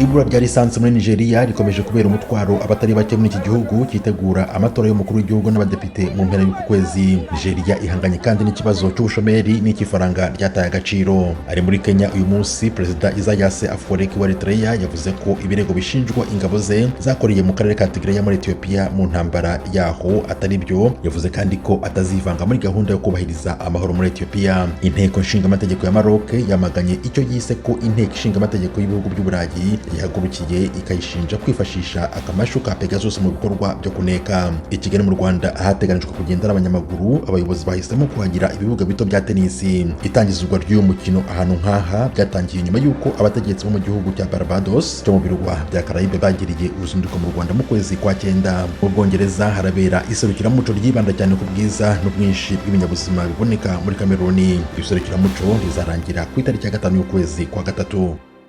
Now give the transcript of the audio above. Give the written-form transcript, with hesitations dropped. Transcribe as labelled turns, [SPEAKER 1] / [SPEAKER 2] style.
[SPEAKER 1] Ibura rya lisansi muri Nigeria rikomeje kubera umutwaro abatari bake muri iki gihugu cyitegura amatora y'umukuru w'igihugu n'abadepite mu mpera y'uku kwezi. Nigeria ihanganye kandi n'ikibazo cy'ubushomeri n'icy'ifaranga ryataye agaciro. Ari muri Kenya uyu munsi, Perezida Isaias Afwerki wa Eritrea yavuze ko ibirego bishinjwa ingabo ze zakoreye mu karere ka Tigray muri Ethiopia mu ntambara yaho atari byo. Yavuze kandi ko atazivanga muri gahunda yo kubahiriza amahoro muri Ethiopia. Inteko nshingamategeko ya Maroc yamaganye icyo yise ko inteko ishingamategeko y'ibihugu by'Uburayi yahagurukiye, ikayishinja kwifashisha akamashu ka Pegasus mu bikorwa byo kuneka. I Kigali mu Rwanda, ahateganijwe kugendera abanyamaguru, abayobozi bahisemo kuhagira ibibuga bito bya tenisi. Itangizwa ry'uyu mukino ahantu nk'aha byatangiye nyuma y'uko abategetsi bo mu gihugu cya Barbados cyo mu birwa bya Caraïbe bagiriye uruzinduko mu Rwanda mu kwezi kwa cyenda. Mu Bwongereza harabera iserukiramuco ryibanda cyane ku bwiza n'ubwinshi bw'ibinyabuzima biboneka muri Kameruni. Iri serukiramuco rizarangira ku itariki ya 5 y'ukwezi kwa gatatu.